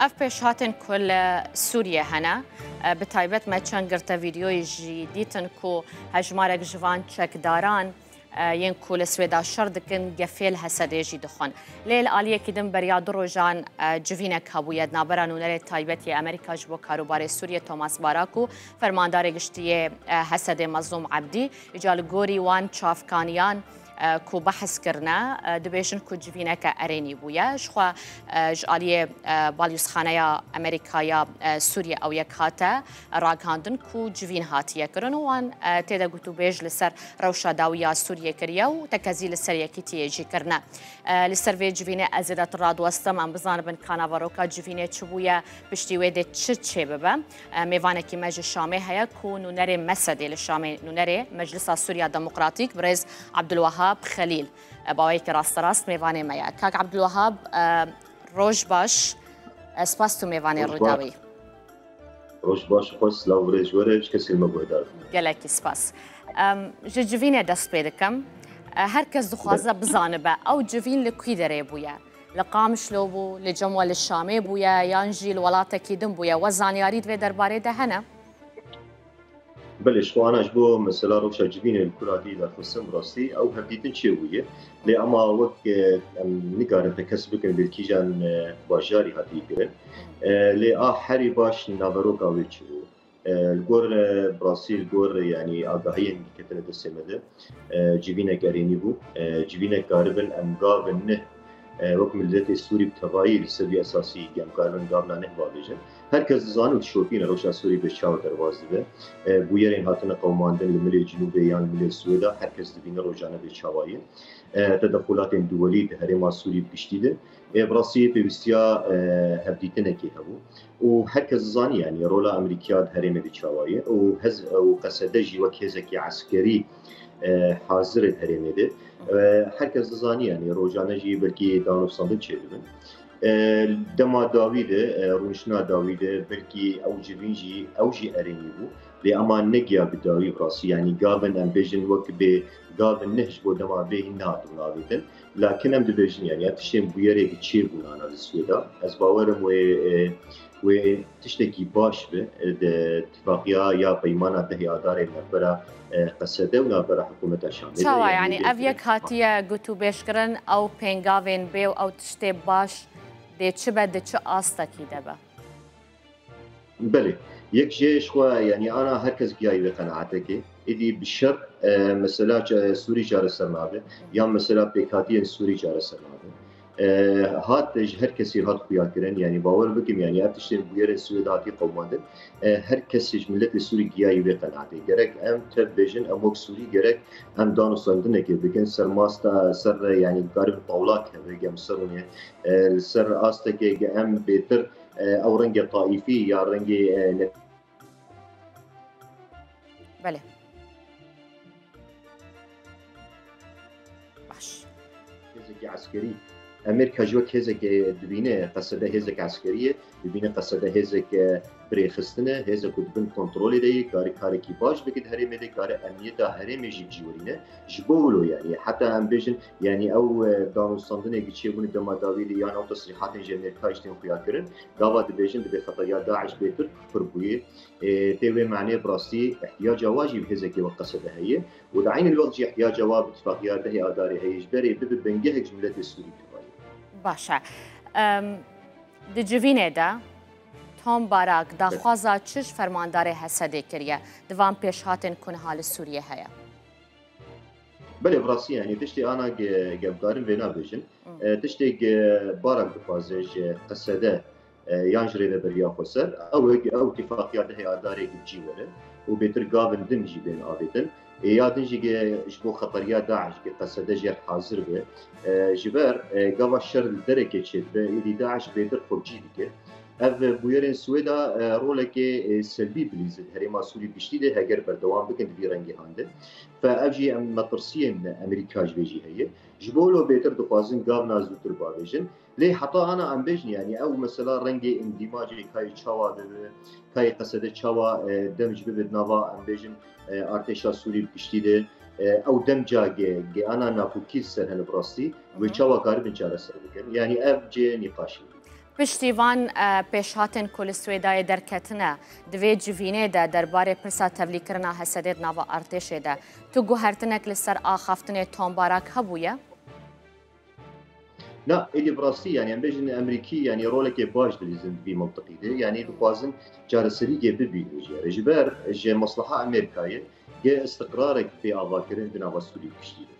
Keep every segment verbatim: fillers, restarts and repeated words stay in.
Ev pêşhatên ku li Sûriyê hene, e, bi taybet me çend girte vîdeoyê jî dîtin ku hejmarek ji van çekdaran, e, yên ku li Swêda şer dikin, gefê li Hesedê jî dixwin. Lê li aliyekî din beriya du rojan, e, civînek hebûye di navbera nûnerê taybet yê Amerîka ji bo karûbarê Sûriyê Thomas Barak û fermandarê giştî yê, e, Hesedê Mezlûm Ebdî. Îca li gorî wan çavkaniyan, e, ku behs kirine, e, dibêjin ku civîneke erênî bûye. Jixwe, e, ji aliyê, e, Balyozxaneya Amerîka ya, e, Sûriyê ew yek hate ragihandin ku civîn hatiye kirin û wan, e, tê de gotûbêj li ser rewşa dawî ya Sûriyê kiriye û tekezî li ser yekîtiyê jî kirine. E, li ser vê civînê ez zêdetir radiwestim, em bizanibin ka naveroka civînê çi bûye, piştî wê dê çi çêbibe. E, mêvanekî me ji Şamê heye ku nûnerê mesedê li Şamê, nûnerê Meclisa Sûriya Demokratîk, birêz Abdulwehab Xelîl, e, bi awayekî rasterast mêvanê me ye. Kak Abdulwehab, e, roj baş, e, spas tu mêvanê Roj baş. Rûdawî. Roj baş, xweş, silav û rêz ji we re, ji kesên me guhdar. Gelekî spas. Em, ji civînê dest pê dikim. E, her kes dixwaze bizanibe, ew civîn li kû derê bûye? Li Qamişlo bû, li cem we li Şamê bûye, yan jî li welatekî din bûye? We zanyarî di vê derbarê de hene? Belê, ji xwe ana ji bo mesela rewşa civînê li kû hatî derxistin, bi rastî ew hevdîtin çêbûye. Lê ema wek, e, em nikarin tekes bikin li kîjan, e, bajarî hatî kirin. E, lê a herî baş naveroka wê çi bû? E, li gor, e, bi rastî li gor, e, yanî agahiyên ketine destê me de, e, civînek erênî bû. E, civînek karibin em gavin neh, e, wek miletê Sûrî bi tevayî li ser vî esasî em karibin gavna neh bavêjin. Her kes dizane û dişopîne rewşa Sûrî bi çawa derbas dibe. E, bûyerên hatine qewimandin li milê Cinûbê yan li milê Swêda, her kes dibîne rojane bi çawa ye. E, tedexulatên duwelî di herêma Sûrî bi giştî de. E, bi rastî pêwîstiya, e, hevdîtinekê hebû. Û her kes dizanî, yanî rola Amerîkaya di herêmê de çawa ye. Û hez-, û Qesede jî wek hêzekî eskerî, e, hazir e di herêmê de. E, her kes dizanî, yanî rojane jî belkî danûstandin çêdibin. E, dema dawî de, e, rûniştina dawî de belkî ew civîn jî, ew jî erênî bû. Lê ema negiya bi dawî bi rastî, yanî gavin em bêjin wek bê gavin neh ji bo dema bê hîn nehatin avêtin. Lakin em dibêjin, yanî ev tiştên bûyerê çêbûn ana li Swêda. Ez bawer im wê, e, wê tiştekî baş be, e, di tifaqiya ya peymana dehê Adarê navbera, e, Qesede û navbera hikûmeta Şamê de, Çawa, yanî yanî ev bê yek hatiye gotûbêjkirin, ew pêngavên bê û ew tiştê baş dê çi be, di çi astekî de be? Belê. Yek jê ji xwe, yanî ana her kes gihayî vê qenaetekê. Êdî bi şer, e, mesela ça-, Sûrî çareser nabe, yan mesela pêkhatiyên Sûrî çareser nabe. E, hat ji her kesî hat xuya kirin, yanî bawer bikim, yanî ev tiştên bûyerên Swêd hatî qewimandin. E, her kesî ji miletê Sûrî gihayî vê qenaetê. Gerek em tev bêjin, em wek Sûrî gerek em danûstandinekê bikin, ser masta, ser, yanî bikaribin tawlak heve, gem ser rûnê, e, li ser astekê ge em bêtir, e, ew rengê taîfî ya rengê, e, ne- Belê. Baş. Hêzekî eskerî. Amerîka jî wek hêzekê dibîne, Qesede hêzek eskerî ye, dibîne Qesede hêzek, e, birêxistin e, hêzek ku di bin kontrolê de ye, kare karekî baş bike di herêmê de, kare emniyeta herêmê jî bi cî werîne. Ji bo wilo, yanî heta em bêjin, yanî ew, e, danûstandinê ki çêbûne dema dawî de yan ew tesrîhatên ji Amerîka jî tên xuya kirin, gava dibêjin divê xeteriya DAIŞ bêtir pir bûye. E, tê wê manê bi rastî ihtiyaca wa jî bi hêzekê wek Qesede heye û di eynî wextî jî ihtiyaca wa bi tifaqiya dehê Adarê heye, ji berê bibe bingehek ji miletê Sûrî bi tevayî. Baş e. Em, di civînê de Tom Barak daxwaza çi ji fermandarê Hesedê kiriye di van pêşhatên ku niha li Sûriyê heye? Belê, bi rastî, yanî tiştê ana ge-, ge-, em karin vê nabêjin. Hmm. E, tiştê ge-, Barak dixwaze ji Qesede, e, yan ji rêveberiya xweser, ew ê ge-, ew tifaqiya dehê Adarê ge bi cî were û bêtir gavin din jî bên avêtin. Ê ya din jî ge-, ji bo xeteriya DAIŞ ge Qesede jêr hazir be. E, ji ber, e, gava şer li derekê çêdibe, êdî DAIŞ bêtir xwe bi cî dike. Ev bûyerên Swêda, e, rolekê, e, selbî bilîzin herêma Sûrî giştî de heger berdewam bikin di vî rengê hande. Fe ev jî em metirsiyên Amerîka ji vê jî heye. Ji bo wilo bêtir dixwazin gavna zûtir bavêjin. Lê heta ana em bêjin, yanî ew mesela rengê îndîmacê kayê çawa bibe, kayê Qesede çawa, e, dem ji bibe di nava em bêjin, e, artêşa Sûrî bi giştî de, e, ew demca ge-, ge ana nakokî ser hene bi rastî, wê Hı hı. çawa karibin çareser bikin. Yanî ev cihê nîqaşê. Piştî van e, pêşhatin ku li Swêdayê derketine, di vê civînê de derbarê pirsa tevlîkirina Hesedê di nava artêşê de, tu guhertinek li ser axaftinê Tom Barak hebûye? Na, êdî bi rastî, yanî em bêjin Emerîkî, yanî rolekê baş dilîzin di vî mintiqî de. Yanî dixwazin çareserîkê bibînin jê re. Ji ber ji mesleha Amerîkayê ge istiqrarek bê avakirin di nava Sûrî bi giştî de.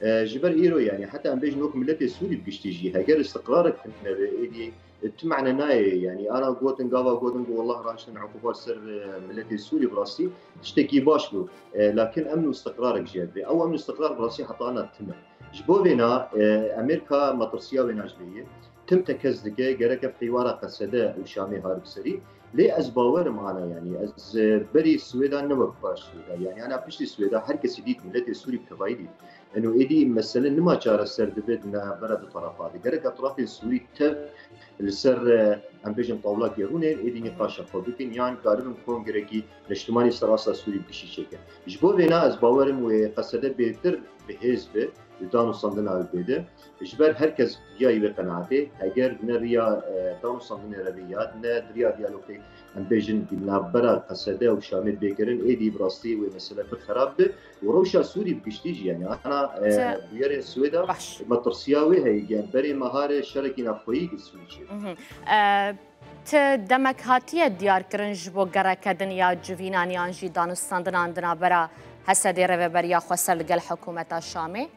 E, ji ber îro, yanî heta em bêjin wek miletê Sûrî bi giştî jî, heger istiqrarek tune be, êdî tu mane nayê, yanî ana gotin, gava gotin ku wallah raştin uqubat ser e, miletê Sûrî bi rastî tiştekî baş bû. E, lakin emn û istiqrarek jê hebe. Ew emn û istiqrar bi rastî heta ana tune. Ji bo vêna e, Amerîka metirsiya wêna ji vê ye. Tim tekez dike, gerek ev hîwara Qesede û Şamê harib serî. Lê ez bawerim ana, yanî ez e, berî Swêda ne wek paş Swêda. Yanî ana piştî Swêda her kesî dît, miletê Sûrî bi tevayî dît. Eno êdî mesele nima çareser dibe di navbera du tarafa de. Gerek etrafên Sûrî tev li ser e, em bêjin tawlakê rûnên êdî nîqaşa xwe bikin yan karibin kongrekî neştimanî ser asta Sûrî bi gişî çêkin. Ji bo vêna ez bawerim wê Qesede bêtir bi hêz be di danûstandina wê de. Ji ber her kes ya wê qenaetê, heger ne riya e, danûstandinê re be ya ne di riya diyalogê em bêjin di navbera Qesede û Şamê bê kirin, êdî bi rastî wê mesele pir xerab be û rewşa Sûrî bi giştî jî, yanî ana e, bûyerên Swêda, metirsiya wê heye, yanî berê meharê şerekî navxweyî li Sûrî çêbe. Ti demek hatiye diyarkirin ji bo gereke din ya civînan yan jî danûstandinan di navbera Hesedê, Rêveberiya Xweser li gel hikûmeta Şamê?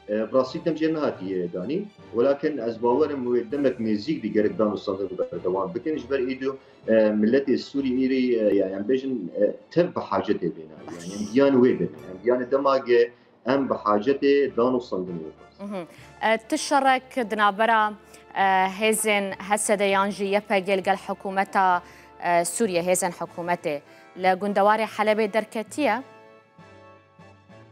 E, bi rastî dem jê nehatiye danîn. Welakin ez bawerim wê demek nêzîk dî gerek danûstandin berdewam bikin. Ji ber êdî e, miletê Sûrî êrî e, ya em bêjin e, tev bi hacetê bêne. Yanî em diyan wê bêne. Em diyanê dema ge em bi hacetê danûstandinê bûn. E, Ti şerek di navbera e, hêzên H S D yan jî Y P G li gel hikûmeta e, Sûriyê, hêzên hikûmetê li gundewarê Helebê derketiye?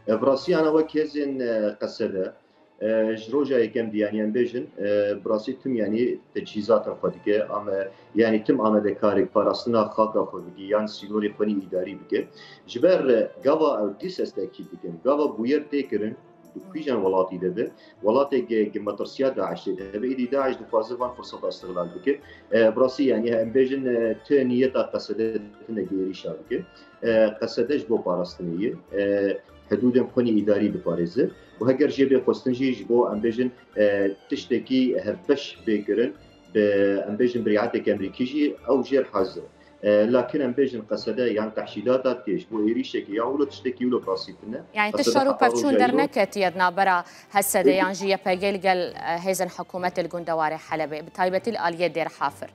E, bi rastî ana wek hêzên e, Qesede e, ji roja yekem dî, yanî em bêjin e, bi rastî tim yanî teçhîzatên xwe dike, ame, yanî tim amadekarek parastina xaka xwe dike, yan sînorê xwe nî îdarî bike. Ji ber e, gava ew dîs ez tekîd dikim, gava bûyer tê kirin, di kîjan welatî de be, welatê ge, ge metirsiya DAIŞê de hebe, êdî DAIŞ dixwaze van firseta îstixlal bike. E, bi rastî, yanî em bêjin e, ti niyeta Qesede tine ge êrîşa bike. E, Qesede ji bo parastinê ye. E, hidûdên xwe nî îdarî diparêze. Û heger jê bê xwestin jî ji bo, em bêjin, e, tiştekî hevbeş bê kirin, bi, em bêjin, bi rîayeteke Amerîkî jî ew jêr hazir e. E, lakin em bêjin Qesede yan tehşîdata tê ji bo êrîşekê yan wilo tiştekî wilo bi rastî tune. Yanî ti şer û pevçûn derneketiye di navbera H S D yan jî Y P G li gel e, hêzên hikûmetê li gundewarê Helebê, bi taybetî li aliyê Dêr Hafir?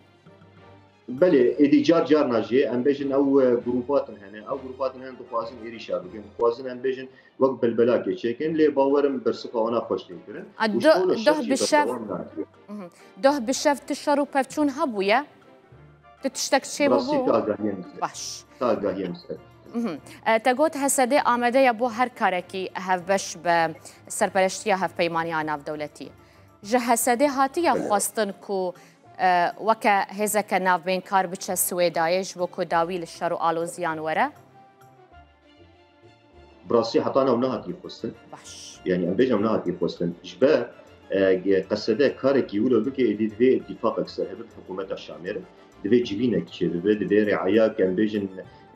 Belê, êdî car carna jî em bêjin ew e, grûpatin hene. Ew grûpatin hene dixwazin êrîşa bikin. Dixwazin em bêjin wek belbelakê çêkin. Lê bawerim bersiva wana xweş tê kirin. A, Û ji do-, xwe doh jî bi şev, berdewam nake. Mhm. Doh bi şev ti şer û pevçûn hebûye? Tu tiştek çê Rastî bûbû? Ti agahiyê min ser. Baş. Ti agahiyê min ser. Mhm. E, Te got H S D amade ye bo her karekî hevbeş bi serpereştiya Hevpeymaniya Navdewletî. Ji H S D hatiye Belê. Xwestin ku e, weke hêzeke navbeynkar biçe Swêdayê ji bo ku dawî li şer û aloziyan were? Bi rastî heta niha ew nehatiye xwestin. Baş. Yanî em bêjin ew nehatiye xwestin. Ji ber e, ge Qesede karekî wilo bike, êdî divê îtîfaqek ser hebe bi hikûmeta Şamê re. Divê civînek çêbibe, divê rêaya, em bêjin,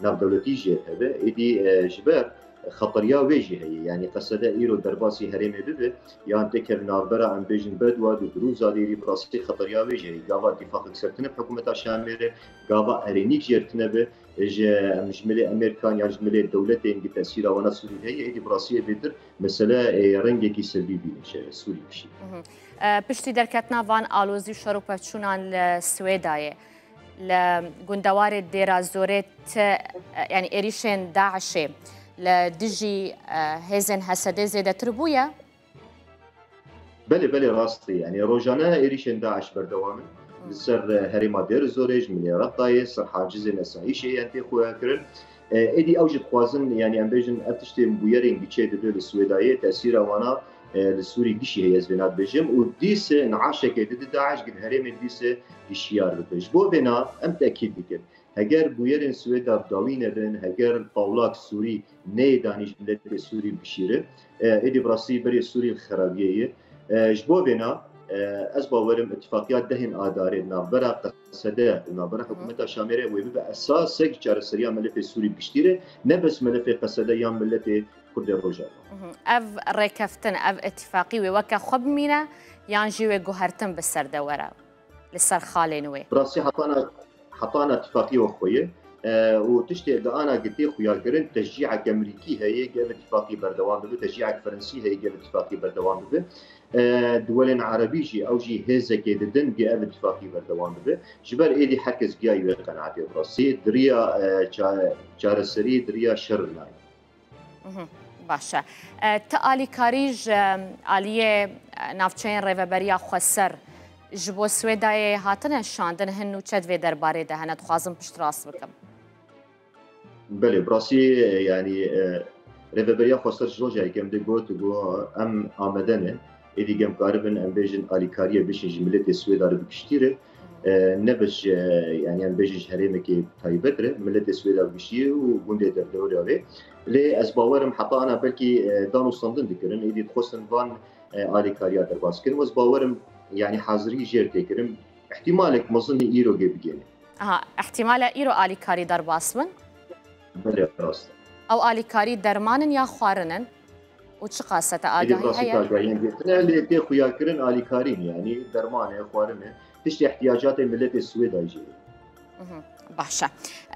navdewletî jê hebe. Êdî e, ji ber xeteriya wê jî heye. Yanî Qesede îro derbasî herêmê bibe, yan têkeve navbera, em bêjin, Bedwa, Dudrûza, êdî bi rastî xeteriya wê jî heye. Gava îtîfaqek ser tine bi hikûmeta Şamê re, gava erênîk jê re tine be, ji, em ji milê Amerîkan yan ji milê dewletên gi tesîra wana Sûrî heye, êdî bi rastî yê bêtir mesele e, rengekî silbî bîne ji Sûrî bişî. Mhm. E, piştî derketina van alozî û şer û pevçûnan li Swêdayê, li gundewarê Dêra Zorê ti, e, yanî êrîşên DAIŞê li dijî e, hêzên H S D zêdetir bûye? Belê, belê, rast e. Yanî rojane êrîşên DAIŞ berdewam in. Li ser e, herêma Dêr Zorê, ji milê Reqayê, ser hacizên esayîşê yên tê xwekirin. E, êdî ew jî dixwazin, yanî em bêjin, ev tiştên bûyerên giçê dibe li Swêdayê, tesîra wana e, li Sûrî gişî heye, ez vêna dibêjim. Û dîse niaşeke dide DAIŞ gi herêmê dîse hişyar bibe. Ji bo vêna em tekîd dikin. Heger bûyerên Swêda bi dawî nebin, heger tawlak Sûrî neyê danî ji miletê Sûrî bişîre, e, êdî bi rastî berê Sûrî li xerabiyê ye. E, ji bo vêna, E, ez bawerim îtifaqiya dehên Adarê navbera Qesede û navbera hikûmeta Şamê re wê bibe esasek çareseriya miletê Sûrî bi giştî re, ne bes miletê Qesede yan miletê Kurdê Rojava. Ev rêkeftin, ev îtifaqî wê weke xwe bimîne yan jî wê guhertin bi ser de were li ser xalên wê? Bi rastî hetana, hetana îtifaqî wek xwe ye. E, û tiştê ge ana ge tê xuyakirin, teşcîek Emerîkî heye ge ev îtifaqî berdewam bibe, teşcîek Ferensî heye ge ev îtifaqî berdewam bibe. E, duwelên Erebî jî, ew jî hêzekê didin ge ev îtifaqî berdewam bibe. Ji ber êdî her kes giyayî wê qenaetê bi rastî. Di riya, e, ça-, çareserî, di riya şer nayê. Mhm, baş e. E, ti alîkarî ji aliyê, e, navçeyên Rêveberiya Xweser ji bo Swêdayê hatine şandin, hin nûçe di vê derbarê de hene, dixwazim piştrast bikim. Belê, bi rastî, e, yanî, e, Rêveberiya Xweser ji roja yekem de got, got, em amade ne. Êdî em karibin, em bêjin alîkariyê bişin ji miletê Swêda re bi giştî re. E, ne bes ji, yanî em bêjin ji herêmekê taybet re, miletê Swêda bi giştî û gundê derdewra wê. Lê ez bawerim heta ana belkî, e, danûstandin dikirin, êdî dixwestin van, e, alîkariya derbas kirin. Ez bawerim, yanî hazirî jêr tê kirin. Îhtimalek mezin îro gê bigihîne. Aha, îhtimale îro alîkarî derbas bin? Belê, rast e. Ew alîkarî derman in ya xwarin in? Û çiqas e te Êdî bi agahî rastî heye? Agahiyên girtine, lê tê xuyakirin alîkarî ne, yanî derman e, xwarin e. Tiştê ihtiyacatê miletê Swêdayê jî ye. Mhm, baş e.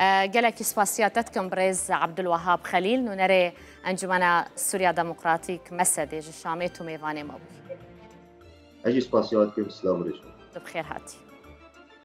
E, gelekî spasiya te dikim birêz Abdulwehab Xelîl, nûnerê Encumena Sûriya Demokratîk, mesedê, ji Şamê tu mêvanê me bûyî. Ez jî spasiya we dikim, silav û rêz. Tu bi xêr hatî.